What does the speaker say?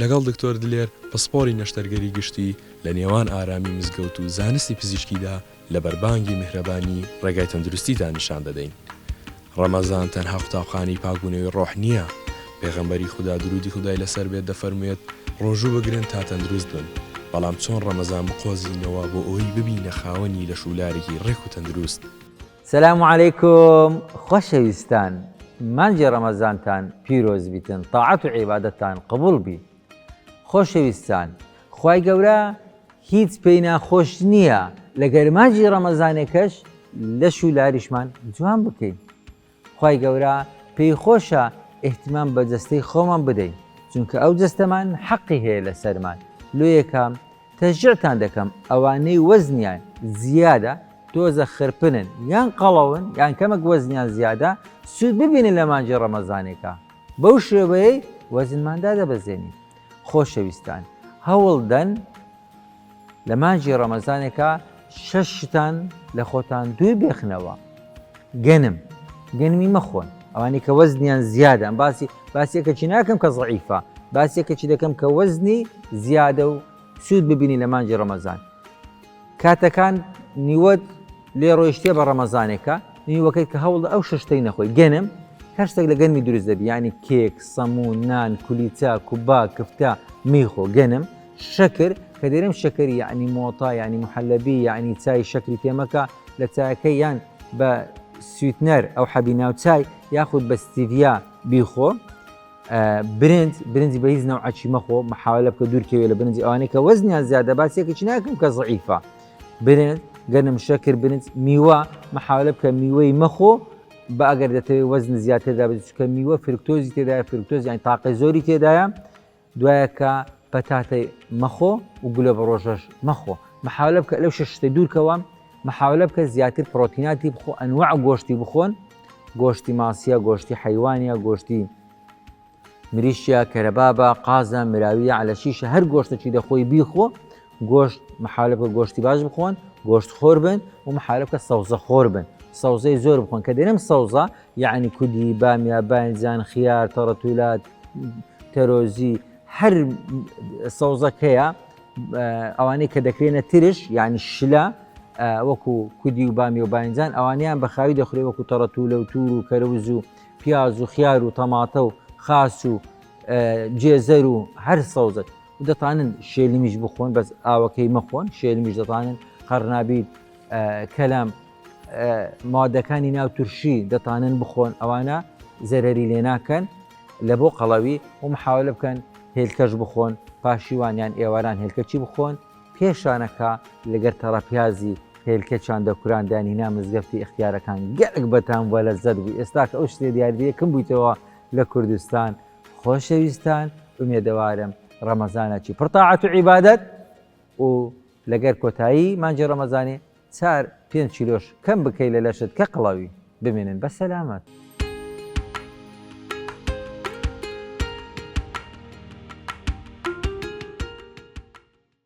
لەگەڵ دکتۆر دلێر پسپۆری نەشتەرگەری گشتی لە نێوان ئارامی مزگەوت و زانستی پزیشکیدا لە بەربانگی میهرەبانی ڕێگای تەندروستیتان نیشان دەدەین. ڕەمەزان تەنها قوتابخانەی پاکبوونەوەی ڕۆح نییە، پێغەمبەری خودا دروودی خودای لەسەر بێت دەفەرموێت ڕۆژوو بگرن تا تەندروست بن، بەڵام چۆن ڕەمەزان بقۆزینەوە بۆ ئەوەی ببینە خاوەنی لەش و لارێکی ڕێک و تەندروست؟ سلام علیکم خۆشەویستان مانگی ڕەمەزانتان پیرۆز بیتن تاعەت و عیبادەتان قبوڵ بی خۆشەویستان خوای گەورە هیچ پێی ناخۆش نییە لە گەرماجی ڕەمەزانێکەش لەش و لاریشمان جوان بکەین خوای گەورە پێی خۆشە ئیهتمام بە جەستەی خۆمان بدەین چونکە ئەو جەستەمان حەقی هەیە لەسەرمان لۆیەکە تەشجیعتان دەکەم ئەوانەی وەزنیان زیادە تۆزە خرپنن یان قەڵەون یان کەمەک وەزنیان زیادە سوود ببینن لە مانگی ڕەمەزانێکە بەو شێوەیەی وەزنمان دادەبەزێنین خۆشەویستان هەوڵدەن لە مانگی ڕەمەزانێکا شەش شتان لە خۆتان دوور بێخنەوە گەنم گەنمی مەخۆن ئەوانەی کە وەزنیان زیادە ئەم باسی باسیەکەچی ناکەم کە زەعیفە باسیەکەچی دەکەم کە وەزنی زیادە و سوود ببینی لە مانگی ڕەمەزان کاتەکان نیوەت لێ ڕۆیشتێ بە ڕەمەزانێکە نیوەکەی کە هەوڵ ئەو ششتەی نەخۆی گەنم هەر شتێک لە گەنمی دروست دەبی یعنی کێک سەمون نان کولیچە کوبا کفتە میخۆ گەنم شەکر کە دەرێم شەکر یعنی مۆتا یعنی محەلەبی یعنی چای شەکری تێمەکە لە چایەکەی یان بە sweetener ئەو حەبی ناو چای یاخود بە stevia بیخۆ برنج برنجی بە هیچ نەوعەکی مەخۆ محاولە بکە دوورکەوێ لە برنجی ئەوانەی کە وەزنیان زیادە باسێکێکی ناکەم کە زعیفە برنج گەنم شەکر برنج میوە محاولە بکە میوەی مەخۆ بە ئەگەر دەتەوێت وەزن زیاتر دابێت چونکە میوە فرکتۆزی تێدایە فرکتۆز یان تاقی زۆری تێدایە دوایەکە پەتاتەی مەخۆ و گولە بەڕۆژەش مەخۆ محاولە بکە لەو شەش شتە دوورکەوە محاولە بکە زیاتر پرۆتیناتی بخۆ ئەنواع گۆشتی بخۆن گۆشتی ماسیە گۆشتی حەیوانە گۆشتی مریشیا کەرەبابە قازە مراویە عەلە شیشە هەر گۆشتەکی دەخۆی بیخۆ گۆشت محاولە بکە گۆشتی باش بخۆن گۆشت خۆر بن و محاولە بکە سەوزە خۆر بن سەوزەی زۆر بخۆن کە دێنم سەوزە یعنی کودی بامیا باینجان خیار تەڕەتولات تەرۆزی هەر سەوزەکەیە ئەوانەی کە دەکرێنە ترش یعنی شلە وەکو کودی و بامی و باینجان ئەوانیان بە خاوی دەخورێ وەکو تەڕەتولە و تور و کەرەوز و پیاز و خیار و تەماتە و خاس و جێزەر و هەر سەوزت و دەتانن شێلمیش بخۆن بەس ئاوەکەی مەخۆن شێلمیش دەتانن قەرنابیت کەلام مادەکانی ناو ترشی دەتانن بخۆن ئەوانە زەرەری لێ ناکەن لە بۆ قەڵەوی و محاولە بکەن هێلکەش بخۆن پاشیوان یان ئێواران هێلکەچی بخۆن پێشانەکە لەگەر تەڕە پیازی هێلکەچان دەکوران دانینا مزگەفتی ئیختیارەکان گەلەک بەتام بوە لەزەت بوو ئێستا کە ئەو شتێ دیاردەیە کم بوویتەوە لە کوردستان خۆشەویستان ئومێدەوارم ڕەمەزانەکی پڕ تاعەت و عیبادەت و لەگەر کۆتایی مانگی ڕەمەزانێ چار پێنج کیلۆش کەم بکەی لە لەشت کە قڵەوی بمێنن بە سەلامەت.